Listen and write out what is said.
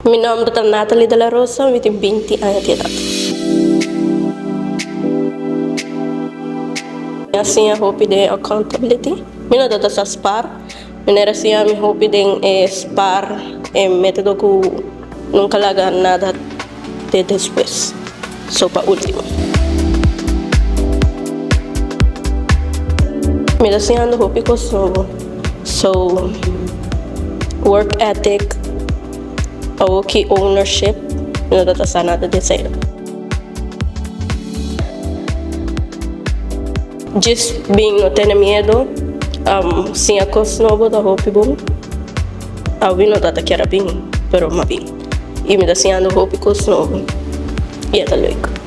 Mi nomber ta Natalie de la Rosa, mi tin 20 aña di edat. Mi a siña hopi den accountability. Mi no tabata sa spaar. Manera a siña mi hopi den e spaar, e metodo ku nunka laga nada te despues, so pa ultimo. Mi ta siñando hopi kos nobo, so work ethic, awoki ownership, mi no tabata sa nada di esei. Djis bin no tene miedo, siña kos nobo ta hopi bon. Awe no tabata kier a bin, pero m'a bin. I mi ta siñando hopi kos nobo i e ta leuk.